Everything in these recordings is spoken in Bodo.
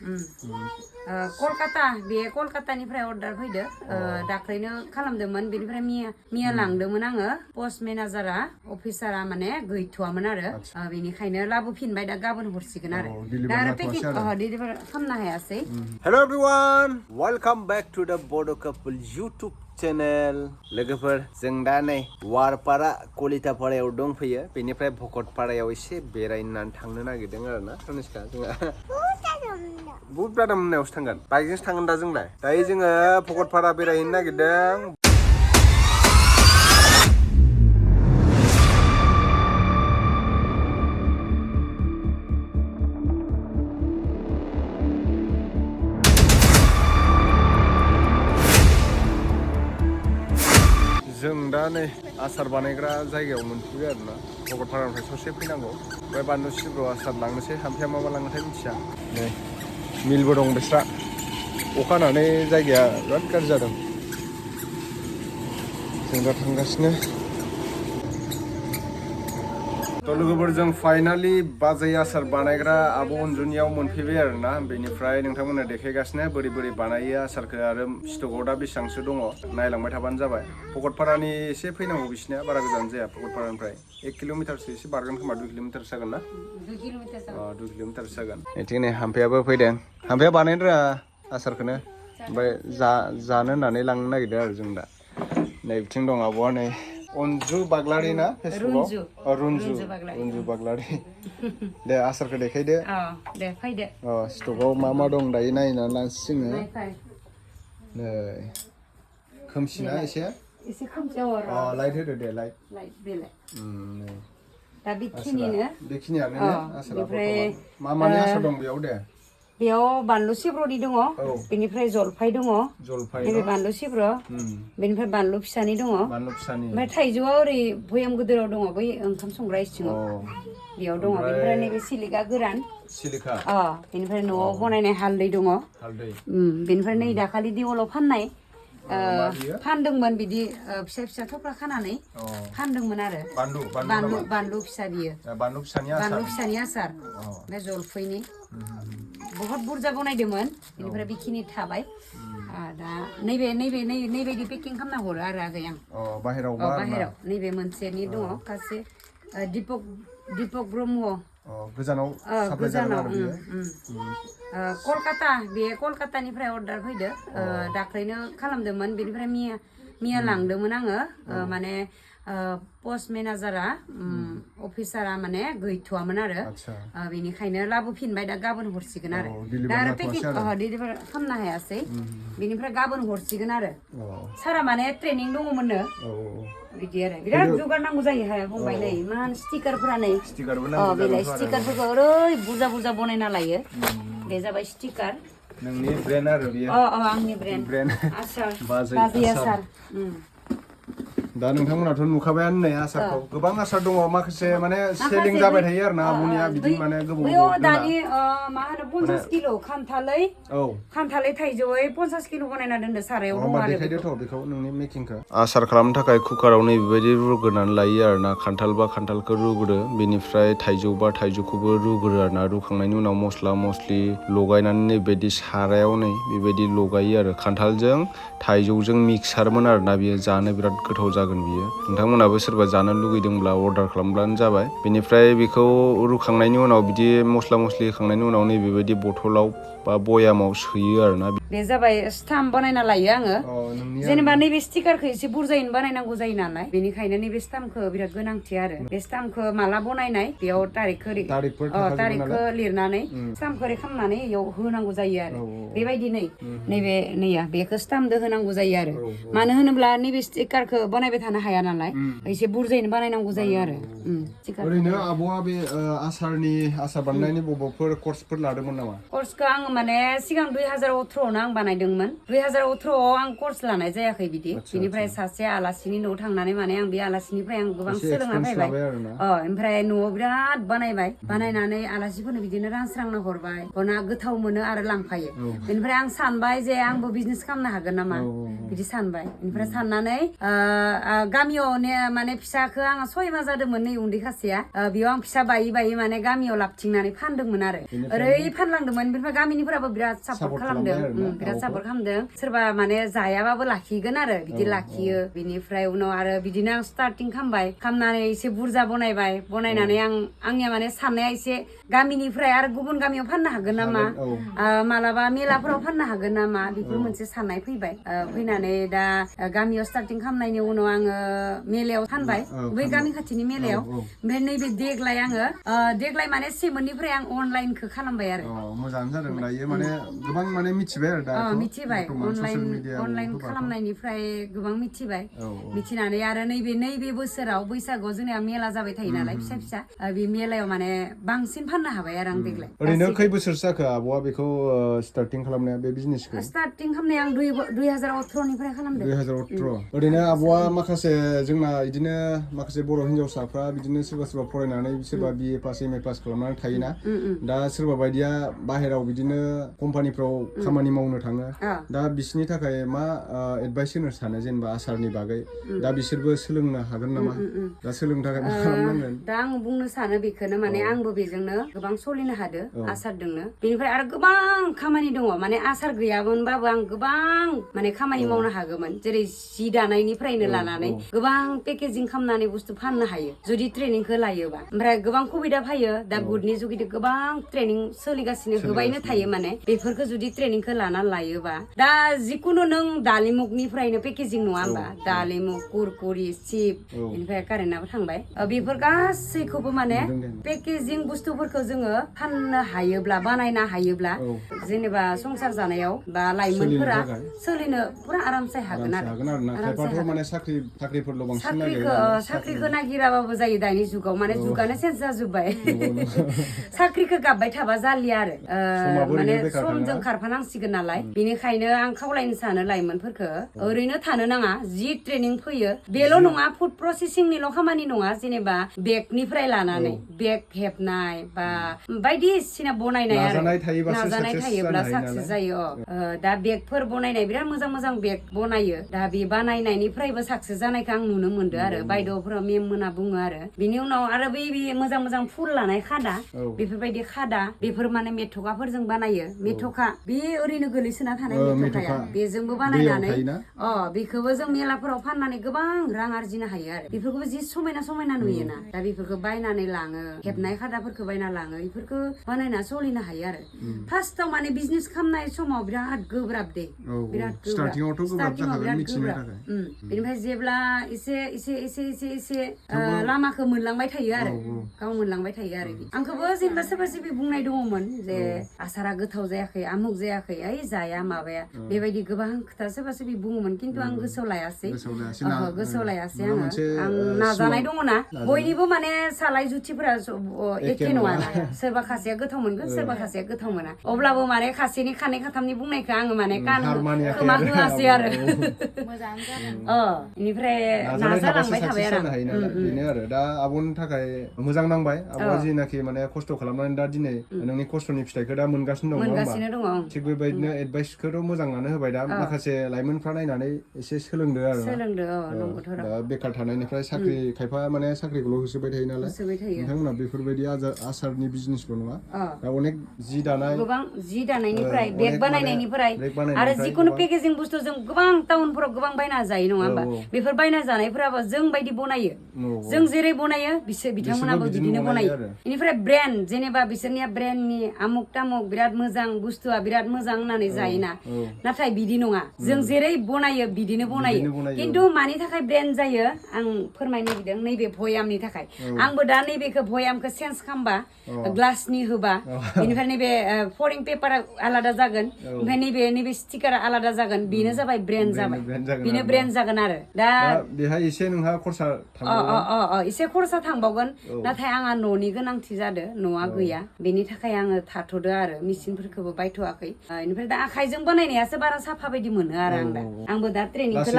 कलकाता बे कलकातानिफ्राय अर्डार फैदो दाख्लैनो खालामदोंमोन बेनिफ्राय मिया लांदोंमोन आङो पोस्ट मेनेजारा अफिसारा माने गैथ'वामोन आरो बेनिखायनो लाबोफिनबाय दा गाबोन हरसिगोन आरो दा आरो पेकिं डिलिभार खालामनो हायासै hello everyone welcome back to the Bodo couple YouTube channel लोगोफोर जों दा नै वारपारा कलितापारायाव दंफैयो बेनिफ्राय भकतपारायाव एसे बेरायनानै थांनो नागिरदों आरोना तनिष्का जोंहा बहुत बारा मोनायावसो थांगोन बाइकजोंसो थांगोन दा जोंलाय दायो जोङो भकतपारा बेरायहैनो नागिरदों जों दा नै आसार बानायग्रा जायगायाव मोनफैबाय आरोना भकतपारानिफ्राय ससे फैनांगौ ओमफ्राय बानलु सिब्र आसार लांनोसै हाम्फाया माबा लांनोथाय मिथिया नै मिलबो दं बिस्रा अखा हानानै जायगाया बिराद गाज्रि जादों जों दा थांगासिनो थ' लोगोफोर जों फाइनालि बाजै आसार बानायग्रा आब' अनजुनियाव मोनफैबाय आरोना बेनिफ्राय नोंथांमोननो देखायगासिनो बोरै बोरै बानायो आसारखौ आरो स्टकआव दा बेसेबांसो दङ नायलांबाय थाबानो जाबाय भकतपारानि एसे फैनांगौ बिसिनिया बारा गोजान जाया भकतपारानिफ्राय 1 किल'मिटारसो एसे बारगोन खोमा 2 किल'मिटारसो जागोन ना 2 किल'मिटारसो जागोन बिथिं नै हाम्फायाबो फैदों हाम्फाया बानायनो रोङा आसारखौनो ओमफ्राय जानो होननानै लांनो नागिरदों आरो जों दा नै बिथिं दं आब'आ नै अनजु बाग्लारि ना फेसबुकआव रन्जु बाग्लारि दे आसारखौ देखायदो दे फैदो स्टकआव मा दं दायो नायनानै लानोसै जोङो नै खोमसिना एसे खोमसियाव लाइट होदो दे लाइट दा बेखिनियानो आसारा मानि आसार दं बेयाव दे बेयाव बानलु सिब्र'नि दङ बेनिफ्राय जलफाय दङ नैबे बानलु सिब्र' बेनिफ्राय बानलु फिसानि दङ ओमफ्राय थाइजौआ ओरै भयाम गिदिराव दङ बै ओंखाम संग्रा इसिङाव बेयाव दङ बेनिफ्राय नैबे सिलिका गोरान बेनिफ्राय न'आव बनायनाय हालदै दङ बेनिफ्राय नै दाखालि दिवालाव फाननाय फानदोंमोन बिदि फिसा फिसा थफ्ला खानानै फानदोंमोन आरो बानलु फिसा बियो बानलु फिसानि आसार ओमफ्राय जलफैनि बहुत बुरजा बनायदोंमोन बेनिफ्राय बेखिनि थाबाय दा नैबायदि पेकिं खालामना हरो आरो आगै आं बाहेराव नैबे मोनसेनि दङ गासै दिपक ब्रह्म गोजानाव कलकाता बे कलकातानिफ्राय अर्डार फैदो दाख्लैनो खालामदोंमोन बेनिफ्राय मिया लांदोंमोन आङो माने पोस्ट मेनेजारा अफिसारा माने गैथ'वामन आरो बेनिखायनो लाबोफिनबाय दा गाबोन हरसिगोन आरो दा आरो पेकिं डिलिभार खालामनो हायासै बेनिफ्राय गाबोन हरसिगोन आरो सारा माने ट्रेनिं दङमोननो बिदि आरो बिराद जगार नांगौ जायो हाया फंबाय नै इमान स्टिकारफोरा नै बेलाय स्टिकारफोरखौ ओरै बुरजा बनायना लायो बे जाबाय स्टिकार नोंनि ब्रेन्ड आरो बियो आंनि ब्रेन्ड आसार बाजै आसार दा नोंथांमोनाथ' नुखाबायानो नै आसारखौ गोबां आसार दङ माखासे माने सेलिं जाबाय थायो आरोना आब'निया बिदि माने गोबाव दानि मा होनो 50 किल' खान्थालै थाइजौयै 50 किल' बनायना दोनदो सारायाव दं आरो देखायदोथ' बेखौ नोंनि मेकिंखौ आसार खालामनो थाखाय कुकाराव नै बेबायदि रुग्रोनानै लायो आरोना खान्थालबा खान्थालखौ रुग्रो बेनिफ्राय थाइजौबा थाइजौखौबो रुग्रो आरोना रुखांनायनि उनाव मस्ला मस्लि लगायनानै नैबायदि सारायाव नै बेबायदि लगायो आरो खान्थालजों थाइजौजों मिक्सारमोन आरोना बियो जानो बिराद गोथाव जागोन बियो नोंथांमोनाबो सोरबा जानो लुगैदोंब्ला अर्डार खालामब्लानो जाबाय बेनिफ्राय बेखौ रुखांनायनि उनाव बिदि मस्ला मस्लि होखांनायनि उनाव नै बेबायदि बथलाव बा बयामाव सोयो आरोना बे जाबाय स्टाम्प बानायना लायो आङो जेनेबा नैबे स्टिकारखौ एसे बुरजायैनो बानायनांगौ जायो नालाय बेनिखायनो नैबे स्टाम्पखौ बिराद गोनांथि आरो बे स्टाम्पखौ माला बनायनाय बेयाव तारिखखौ लिरनानै स्टाम्पखौ खालामनानै बेयाव होनांगौ जायो आरो बेबायदि नैया बेखौ स्टाम्पदो होनांगौ जायो आरो मानो होनोब्ला नैबे स्टिकारखौ बानायबाय थानो हाया नालाय एसे बुरजायैनो बानायनांगौ जायो आरो ओरैनो आब'आ बे आसार बानायनायनि बबेबाफोर कर्सफोर लादोंमोन नामा कर्सखौ आङो माने सिगां 2018 आं बानायदोंमोन 2018 आं कर्स लानाय जायाखै बिदि बिनिफ्राय सासे आलासिनि न'आव थांनानै माने आं बे आलासिनिफ्राय आं गोबां सोलोंना फैबाय ओमफ्राय न'आव बिराद बानायनानै आलासिफोरनो बिदिनो रानस्रांना हरबाय हरना गोथाव मोनो आरो लांफायो बेनिफ्राय आं सानबाय जे आंबो बिजनेस खालामनो हागोन नामा बिदि सानबाय बेनिफ्राय साननानै गामियाव माने फिसाखौ आङो 6 मास जादोंमोन नै उन्दै खासेया बेयाव आं फिसा बायै माने गामियाव लाबथिंनानै फानदोंमोन आरो ओरै फानलांदोंमोन बेनिफ्राय गामिनिफोराबो बिराद सापर्ट खालामदों बिराद सापर्ट खालामदों सोरबा माने जायाबाबो लाखिगोन आरो बिदि लाखियो बिनिफ्राय उनाव आरो बिदिनो आं स्टार्टिं खालामनानै एसे बुरजा बनायनानै आंनिया माने साननाया एसे गामिनिफ्राय आरो गुबुन गामियाव फाननो हागोन नामा मालाबा मेलाफोराव फाननो हागोन नामा बेफोर मोनसे साननाय फैबाय फैनानै दा गामियाव स्टार्टिं खालामनायनि उनाव आङो मेलायाव फानबाय बै गामि खाथिनि मेलायाव ओमफ्राय नैबे देग्लाय माने सेमोननिफ्राय आं अनलाइनखौ खालामबाय आरो मोजाङानो जादों दायो माने गोबां माने मिथिबाय आरो दा मिथिबाय अनलाइन खालामनायनिफ्राय गोबां मिथिनानै आरो नैबे बोसोराव बैसागुआव जोंनिया मेला जाबाय थायो नालाय फिसा बे मेलायाव माने बांसिन फाननो हाबाय आरो आं देग्लाय ओरैनो खै बोसोर जाखो आब'आ बेखौ स्टार्टिं खालामनाया बे बिजनेसखौ स्टार्टिं खालामनाया आं 2018 निफ्राय खालामदों 2018 ओरैनो आब'आ माखासे जोंना बिदिनो माखासे बर' हिन्जावसाफ्रा बिदिनो सोरबा फरायनानै सोरबा BA पास MA पास खालामनानै थायोना दा सोरबा बायदिया बाहेराव बिदिनो कम्पानिफ्राव खामानि मावनो थाङो दा बिसोरनि थाखाय मा एडभाइस होनो सानो जेनेबा आसारनि बागै दा बिसोरबो सोलोंनो हागोन नामा दा सोलोंनो थाखाय मा खालामनांगोन दा आं बुंनो सानो बेखौनो माने आंबो बेजोंनो गोबां सोलिनो हादो आसारजोंनो बेनिफ्राय आरो गोबां खामानि दङ माने आसार गैयामोनबाबो आं गोबां माने खामानि मावनो हागौमोन जेरै जि दानायनिफ्रायनो लानानै गोबां पेकेजिं खालामनानै बुस्थु फाननो हायो जुदि ट्रेनिंखौ लायोबा ओमफ्राय गोबां सुबिदा फैयो दा बुटनि जुगिदि गोबां ट्रेनिं सोलिगासिनो होबायनो थायो माने बेफोरखौ जुदि ट्रेनिंखौ लाना लायोबा दा जिकुनु नों दालिमुगनिफ्रायनो पेकेजिं नङा होमबा दालिमुग कुरकुरि चिप बेनिफ्राय कारेन्टआबो थांबाय बेफोर गासैखौबो माने पेकेजिं बुस्थुफोरखौ जोङो फाननो हायोब्ला बानायनो हायोब्ला जेनेबा संसार जानायाव बा लाइमोनफोरा सोलिनो पुरा आरामसे हागोन आरो माने साख्रिफोरल' बांसिन साख्रिखौ नागिराबाबो जायो दानि जुगाव माने जुगानो चेन्ज जाजोब्बाय साख्रिखौ गाबबाय थाबा जालिया आरो माने समजों खारफानांसिगोन नालाय बेनिखायनो आं खावलायनो सानो लाइमोनफोरखौ ओरैनो थानो नाङा जि ट्रेनिं फैयो बेल' नङा फुड प्रसेसिंनिल' खामानि नङा जेनेबा बेगनिफ्राय लानानै बेग हेबनाय बा बायदिसिना बनायनाय आरो नाजानाय थायोब्ला साक्सेस जायो दा बेगफोर बनायनाय बिराद मोजां बेग बनायो दा बे बानायनायनिफ्रायबो साक्सेस जानायखौ आं नुनो मोनदों आरो बायद'फोरा मेम मोना बुङो आरो बिनि उनाव आरो बै मोजां फुल लानाय खादा बेफोरबायदि खादा बेफोर माने मेथ'खाफोरजों बानायो मेथ'खा बे ओरैनो गोलैसोना थानाय मेथ'खाया बेजोंबो बानायनानै बेखौबो जों मेलाफोराव फाननानै गोबां रां आरजिनो हायो आरो बेफोरखौबो जि समायना नुयोना दा बेफोरखौ बायनानै लाङो हेबनाय खादाफोरखौ बायना लाङो बेफोरखौ बानायना सोलिनो हायो आरो फार्स्टआव माने बिजनेस खालामनाय समाव बिराद गोब्राब दे बिराद स्टार्टिंआव बिराद गोब्राब बेनिफ्राय जेब्ला एसे लामाखौ मोनलांबाय थायो आरो गाव मोनलांबाय थायो आरो आंखौबो जेनेबा सोरबा बुंनाय दङमोन जे आसारा गोथाव जायाखै आमुक जायाखै जाया माबाया बेबायदि गोबां खोथा सोरबा बुङोमोन खिन्थु आं गोसोआव लायासै आं नाजानाय दङना बयनिबो माने सालाय जुथिफोरा एखे नङा सोरबा खासेया गोथाव मोनगोन सोरबा खासेया गोथाव मोना अब्लाबो माने खासेनि खानै खाथामनि बुंनायखौ आङो माने खोमा होआसै आरो बेनिफ्राय नाजालांबाय थाबाय आरो दा आब'नि थाखाय मोजां नांबाय आब'आ जिनाखि माने खस्थ' खालामनानै दा दिनै नोंनि खस्थ'नि फिथाइखौ दा मोनगासिनो दं थिग बेबायदिनो एडभाइसखौथ' मोजाङानो होबाय दा माखासे लाइमोनफ्रा नायनानै एसे सोलोंदो आरो दा बेखार थानायनिफ्राय साख्रि खायफा माने साख्रिखौल' होसोबाय थायो नालाय नोंथांमोना बेफोरबायदि आसारनि बिजनेसल' नङा दा अनेक जि दानाय गोबां जि दानायनिफ्राय बेग बानायनायनिफ्राय आरो जिखुनु पेकेजिं बुस्थु जों गोबां टाउनफोराव गोबां बायना जायो नङा होमबा बेफोर बायना जानायफोराबो जों बायदि बनायो जों जेरै बनायो बिथांमोनाबो बिदिनो बनायो बेनिफ्राय ब्रेन्ड जेनेबा बिसोरनिया ब्रेन्डनि आमुक तामुक बिराद मोजां बुस्थुआ बिराद मोजां होननानै जायोना नाथाय बिदि नङा जों जेरै बनायो बिदिनो बनायो खिन्थु मानि थाखाय ब्रेन्ड जायो आं फोरमायनो नागिरदों नैबे भयामनि थाखाय आंबो दा नैबेखौ भयामखौ चेन्ज खालामबा ग्लासनि होबा बेनिफ्राय नैबे फरिं पेपारा आलादा जागोन ओमफ्राय नैबे स्टिकारा आलादा जागोन बेनो जाबाय ब्रेन्ड जाबाय बेनो ब्रेन्ड जागोन आरो दा बेहाय एसे नोंहा खरसा एसे खरसा थांबावगोन नाथाय आंहा न'नि गोनांथि जादों न'आ गैया बेनि थाखाय आङो थाथ'दो आरो मेसिनफोरखौबो बायथ'वाखै बेनिफ्राय दा आखाइजों बानायनायासो बारा साफा बायदि मोनो आरो आंबो दा ट्रेनिंखौ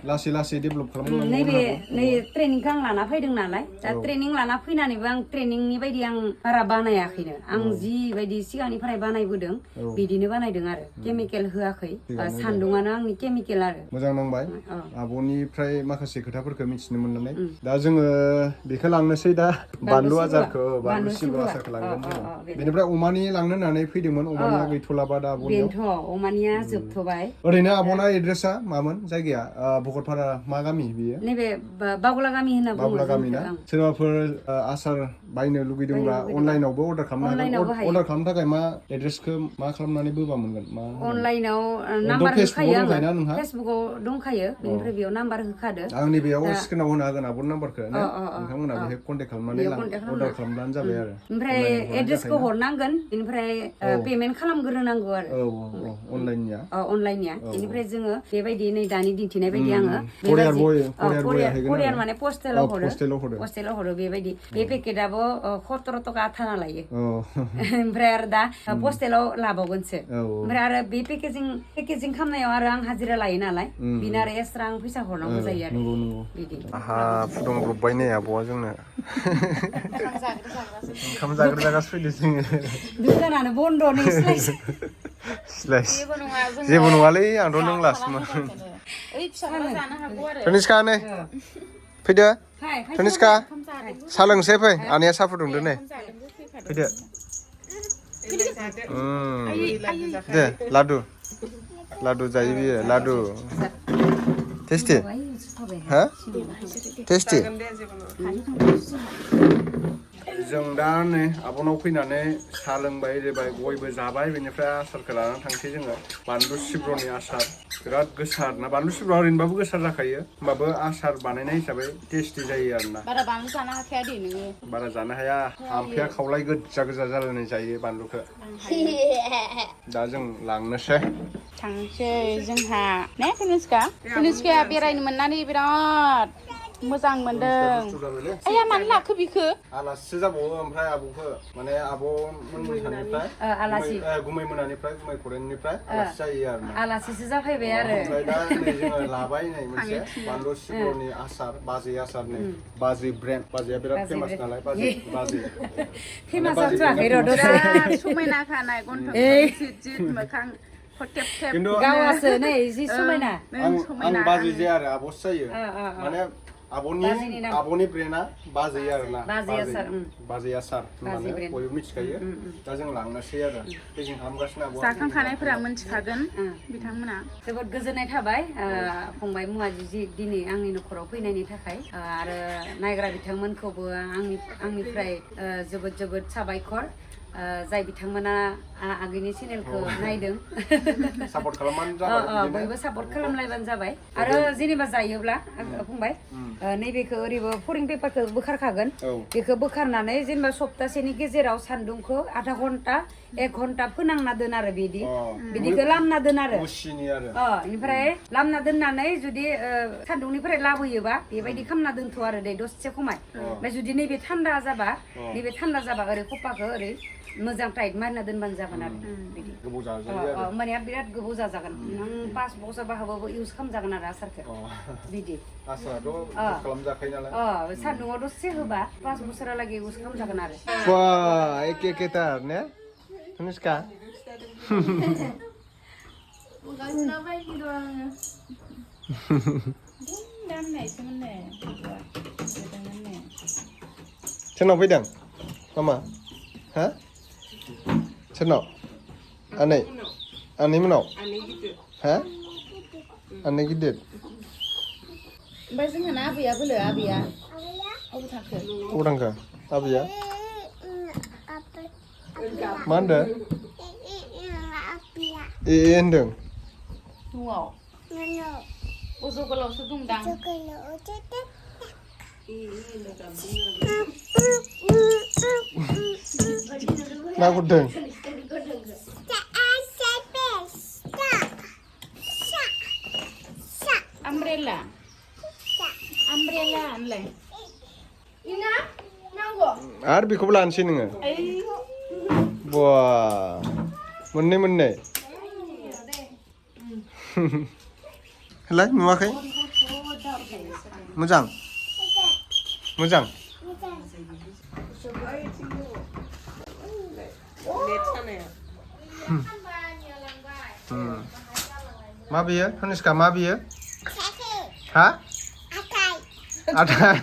लासै डेभेलप खालामनांगौ नै ट्रेनिंखौ आं लाना फैदों नालाय दा ट्रेनिं लाना फैनानैबो आं ट्रेनिंनि बायदि आं बारा बानायाखैनो आं जिबायदि सिगांनिफ्राय बानायबोदों बिदिनो बानायदों आरो केमिकेल होआखै सान्दुङानो आंनि केमिकेल आरो मोजां नांबाय आब'निफ्राय माखासे खोथाफोरखौ मिथिनो मोननानै दा जोङो बेखौ लांनोसै दा बानलु आजारखौ बानलु सिब्रु आसारखौ लांगोन जोङो बेनिफ्राय अमानि लांनो होननानै फैदोंमोन अमानिया गैथ'लाबा दा आब'नियाव बेनोथ' अमानिया जोबथ'बाय ओरैनो आब'ना एड्रेसा मामोन जायगाया भकतपारा मा गामि बियो नैबे बावला गामि होनना बुङो बावला गामि ना सोरबाफोर आसार बायनो लुगैदोंब्ला अनलाइनावबो अर्डार खालामनो हागोन अर्डार खालामनो थाखाय मा एड्रेसखौ मा खालामनानै बोबा मोनगोन मा अनलाइनाव नाम्बार होखायो आङो नोंहा फेसबुकाव दंखायो बेनिफ्राय बेयाव नाम्बार होखादो आंनि बेयाव स्क्रिनाव होनो हागोन आब'नि नाम्बारखौ नोंथांमोना बेहाय कन्टेक्ट खालामनानै अर्डार खालामब्लानो जाबाय आरो ओमफ्राय एड्रेसखौ हरनांगोन बेनिफ्राय पेमेन्ट खालामग्रोनांगौ आरो अनलाइननिया बेनिफ्राय जोङो बेबायदि नै दानि दिन्थिनाय बायदि आङो करियार माने पस्टेलाव हरो बेबायदि बे पेकेटआबो 17 ताका आथाना लायो ओमफ्राय आरो दा पस्टेलाव लाबावगोनसो ओमफ्राय आरो बे पेकेजिं खालामनायाव आरो आं हाजिरा लायो नालाय बिनो आरो एक्सट्रा आं फैसा हरनांगौ जायो आरो बिदि फुदुंब्रबबाय नै आब'आ जोंनो ओंखाम जाग्रासो फैदो जोङो दुखानानो बन्द' नै जेबो नङालै आंथ' लोंलासोमोन तनिष्का नै फैदो तनिष्का साहा लोंसै फै आनैया साहा फुदुंदो नै फैदो दे लादु जायो बियो लादु टेस्टि हा टेस्टि जों दा नै आब'नाव फैनानै साहा लोंबाय एरिबाय गयबो जाबाय बेनिफ्राय आसारखौ लानानै थांसै जोङो बानलु सिब्र'नि आसार बिराद गोसार ना बानलु सिब्र'आ ओरैनोबाबो गोसार जाखायो होमबाबो आसार बानायनाय हिसाबै टेस्टि जायो आरोना बारा बानलु जानो हाखाया दे नोङो बारा जानो हाया आमफ्राया खावलाय गोजा जालायनाय जायो बानलुखौ दा जों लांनोसै थांसै जोंहा ने तनिष्काया बेरायनो मोननानै बिराद मोजां मोनदों आया मानो लाखो बिखो आलासिसो जाबावो ओमफ्राय आब'खौ माने आब' मोननिफ्राय आलासि गुमै मोनानिफ्राय गुमै खरेननिफ्राय आलासि जायो आरो आलासिसो जाफैबाय आरो ओमफ्राय दा नै जोङो लाबाय नै मोनसे बानलु सिब्र'नि आसार बाजै आसार नै बाजै ब्रेन्ड बाजैया बिराद फेमास नालाय बाजै फेमास जाथ'वाखै र' दसे समायना खानाय गन्थं जिट मोखां गावासो नै जि समायना आं बाजै जाया आरो आब'सो जायो माने आब'नि ब्रेन्डआ बाजै आरोना बाजै आसार होननानै बयबो मिथिखायो दा जों लांनोसै आरो पेकिं खालामगासिनो आब'आ जाखांखानायफोरा मिथिखागोन बिथांमोना जोबोद गोजोननाय थाबाय फंबाय मुवाजि जि दिनै आंनि न'खराव फैनायनि थाखाय आरो नायग्रा बिथांमोनखौबो आंनिफ्राय जोबोद साबायखर जाय बिथांमोना आगैनि चेनेलखौ नायदों सापर्ट खालामबानो जाबाय बयबो सापर्ट खालामलायबानो जाबाय आरो जेनेबा जायोब्ला फंबाय नैबेखौ ओरैबो फरिं पेपारखौ बोखारखागोन बेखौ बोखारनानै जेनेबा सप्तासेनि गेजेराव सान्दुंखौ आधा घन्टा 1 घन्टा फोनांना दोन आरो बिदिखौ लामना दोन आरो ओमफ्राय लामना दोननानै जुदि सान्दुंनिफ्राय लाबोयोबा बेबायदि खालामना दोनथ' आरो दे दसे खमाय ओमफ्राय जुदि नैबे थान्दा जाबा ओरै खपाखौ ओरै मोजां टाइट मारिना दोनबानो जागोन आरो बिदि माने बिराद गोबाव जाजागोन नों 5 बोसोर बाहाबाबो इउज खालामजागोन आरो आसारखौ बिदि सान्दुङाव दसे होबा 5 बोसोरालागै इउज खालामजागोन आरो एखेथार ने तनिष्का सोरनाव फैदों मामा हा सोरनाव आनै मोनाव हा आनै गिदिर ओमफ्राय जोंहा आबैया बोलो आबैया अबाव थांखो आबैया मा होनदों होनदों न'आव अजगलावसो दंदां ना गुरदों Umbrella होनलाय आरो बेखौबो लानोसै नोङो बा मोननै होलाय नुवाखै मोजां मा बियो तनिष्का मा बियो हा आथाय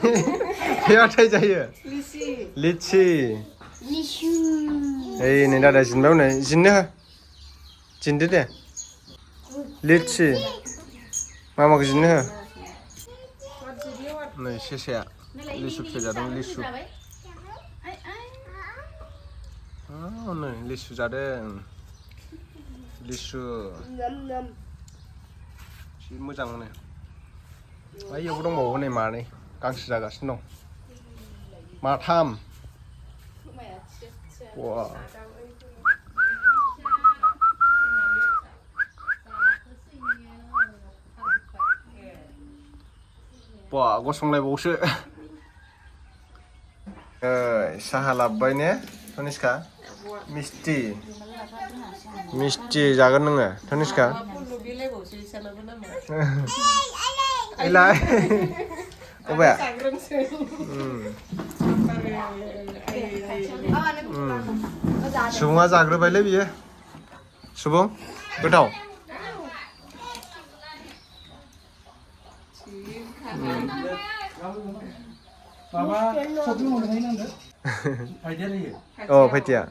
बे आथाय जायो लिचि ओइ नै दादा जिनबाय हनै जिननो हो जिनदो दे लिचि मामाखौ जिननो हो नै सेसाया लिसु फिथाइ जादों लिसु नै लिसु जादों लिसु जि मोजां मोनो बैयावबो दंबावो नै मानै गांसो जागासिनो दं माथाम वा बा गसंलायबावसो साहा लाबोबाय ने तनिष्का मिस्टि मिस्टि जागोन नोङो तनिष्का एलाय अबाया सुबुङा जाग्रोबायलै बियो सुबुं गोथाव अ फैथिया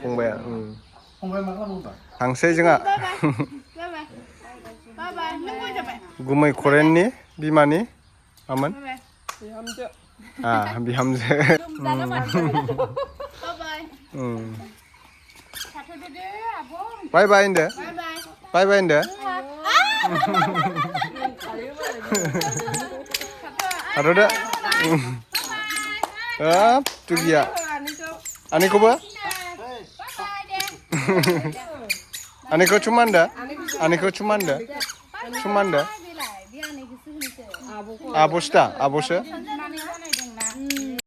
फंबाया थांसै जोंहा गुमै खरेननि बिमानि मामोन बिहामजो बाय बाय होनदो बाय बाय होनदो थाथ'दो हाब तुगिया आनैखौबो आनैखौ चुमा होनदो आनैखौ चुमा होनदो चुमा होनदो आब'सो दा आब'सो